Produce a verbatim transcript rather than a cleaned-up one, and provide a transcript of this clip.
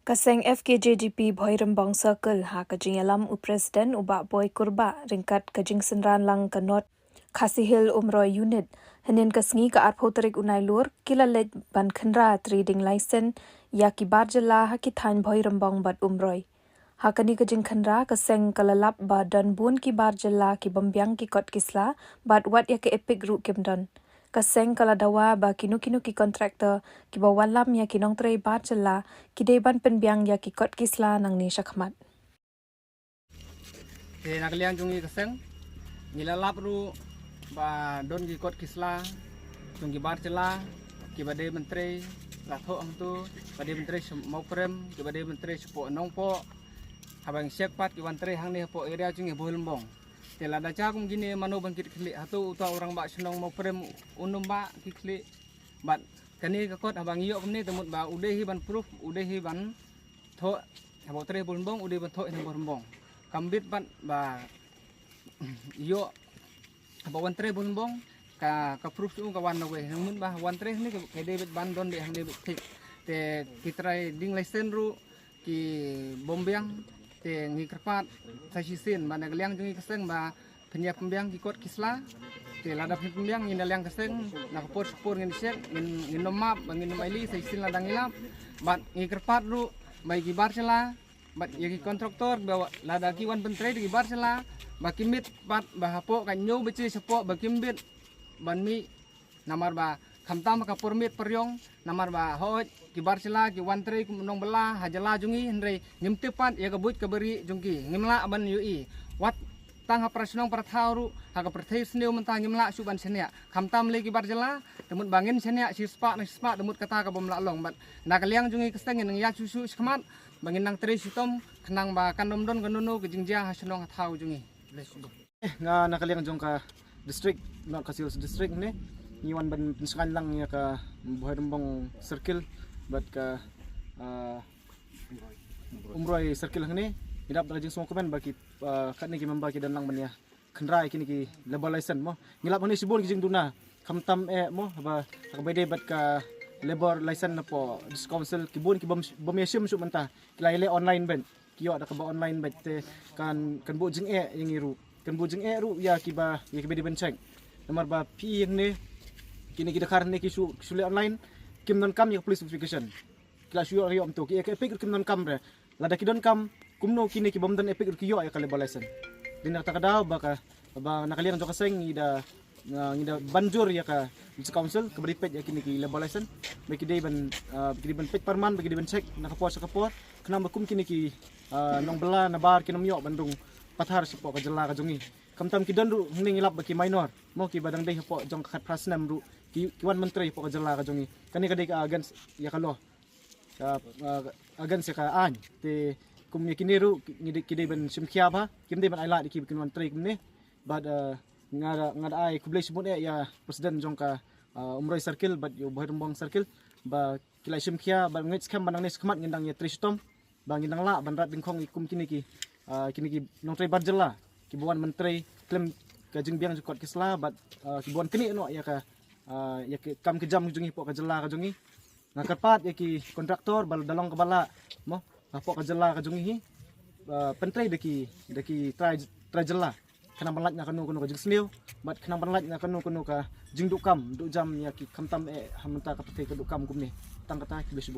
Ka seng F K J G P Bhoirymbong Circle ha ka jingïalam u President u Bah Boi Kurbah ryngkat ka jingsynran lang ka North Khasi Hills Umroi Unit, hynnin ka sngi ka arphew tarik u Nailur, ki la leit ban khynra trading license ïa ki bar jylla ha ki thaiñ Bhoirymbong bad Umroi. Ha kane ka jingkhynra ka seng ka la lap ba don bun ki bar jylla ki bym biang ki kot ki sla, bad wat ïa ka EPIC ruh kim don. Ka seng ka la dawa ba kino kino ki contractor kiba wallam ïa ki nongtrei bar jylla ki dei ban pynbiang ïa ki kot ki sla nangne shakhmat. Te na ka liang jong ngi ka seng, ngi la lap ruh ba don ki kot ki sla jong ki bar jylla kiba dei ban trei la thoh hangto, ba dei ban trei sha Mawprem, kiba dei ban trei shapoh Nongpoh, haba ngi check pat ki wan trei hangne hapoh area jong ngi Bhoirymbong. Te lada jia kum kine mano ban kit khlieh, hato uta u rangbah shnong Mawprem un ym bah kit khlieh? Bad kane ka kot haba ngi ïoh kumne te mut ba u dei hi ban proof, u dei hi ban thoh haba u trei Bhoirymbong, u dei ban thoh hi na Bhoirymbong. Kam bit pat ba ïoh haba wan trei Bhoirymbong ka, ka proof shu ka wan na wei. Te mut ba wan trei hangne ka dei bit ban don dei hangne bit thik. Te ki trading license ruh ki bym biang, te ngi kyrpad sa shisien ba na ka liang jong ngi ka seng ba phin ïa pynbiang ki kot ki sla. Te lada phin pynbiang, ngi na liang ka seng na ka por sha ka por ngin check, ngin, ngin ym map, ba ngin ym ailad sa shisien lada ngi lap. Bad ngi kyrpad ruh ba ïa ki bar jylla bad ïa ki contractor ba lada ki wan pyntrei da ki bar jylla, ba ki mih pat ba hapoh ka hynñiew baje shapoh ba kim bit ban mih. Namar ba khamtam ka permit pyrshang, namar ba hooid ki bar jylla ki wan trei kum nongbylla ha jylla jong ngi, hynrei ngim tip pat ïa ka buit ka bari jong ki, ngim lah ban ïohi. Wat tang ha para shnong para thaw ruh, ha ka pyrthei sniew mynta ngim lah shuh ban shaniah. Khamtam lei ki bar jylla, te mut ba ngin shaniah shispah na shispah, te mut kata ka bym lah long. Bad na ka liang jong ngi ka seng ngin nang ïaid shuh shuh shakhmat, ba ngin nang trei shitom, khnang ba kan ym don kano kano ka jingjia ha shnong ha thaw jong ngi. Nga na ka liang jong ka district, North Khasi Hills District ne, ngi wan ban pynshngaiñ lang ïa ka Bhoirymbong Circle bad ka, ah, Umroi Circle hangne. Ngi dap da ka jingsngewkmen ba ki, ah, katne ki member ki don lang ban ïa khynra ïa kine ki labour license mo. Ngi lap hangne shibun ki jingduna, khamtam eh mo, haba ha kaba ïadei bad ka labour license na poh District Council, ki bun ki bym, bym ïa shim shuh mynta, ki la ïaleh online bad ki ïoh da kaba online bad, te kan, kan buh jingeh ïa ngi ruh, kan buh jingeh ruh ïa kiba, ïa kiba dei ban check. Namar ba phi ïa ngi ne, kine ki dkhar ne ki shu, ki shu leh online, kim donkam ïa ka police verification. Ki la shu ïoh, ïoh mynta ki, ïa ka EPIC ruh kim donkam re. Lada ki donkam, kumno kine ki bym don EPIC ruh ki ïoh ïa ka labour license? Dei na kata ka daw ba ka, ba na ka liang jong ka seng ngi da, ah, ngi da ban jur ïa ka District Council kaba ri peit ïa kine ki labour license, ba ki dei ban, ah, ba ki dei ban peit pyrman, ba ki dei ban check na ka por sha ka por, khnang ba kum kine ki, ah, nongbylla nabar kin ym ïoh ban rung pathar shapoh ka jylla ka jong ngi. Khamtam ki don ruh hangne ngi lap ba ki minor mo, kiba dang dei hapoh jong ka khatphra snem ruh ki, ki wan ban trei hapoh ka jylla ka jong ngi. Kane ka dei ka against ïa ka law, ka, ah, against ïa ka aiñ. Te kum ïa kine ruh ki, ngi dei, ki dei ban shim khia bha, kim dei ban ailad ïa ki ba kin wan trei kumne. Bad, ah, nga da, nga da ai khublei shibun eh ïa President jong ka, ah, Umroi Circle bad ïa u Bhoirymbong Circle ba ki la shim khia, bad nga ngeit skhem ba nangne shakhmat ngin dang ïa trei shitom, ba ngin dang lah ban rat dyngkhong ïa kum kine ki, ah, kine ki nongtrei bar jylla kiba wan ban trei khlem ka jingbiang jong ki kot ki sla bad, ah, kiba wan knieh noh ïa ka, ah, ïa ka kam ka jam jong ngi hapoh ka jylla ka jong ngi. Nga kyrpad ïa ki contractor ba lada long kaba lah mo hapoh ka jylla ka jong ngi hi, ah, pyntrei da ki, da ki trai, trai jylla, khnang ban lait na kano kano ka jingsniew bad khnang ban lait na kano kano ka jingduh kam duh jam ïa ki, khamtam eh ha mynta ka pyrthei ka duh kam kumne. Tang kata, khublei shibun.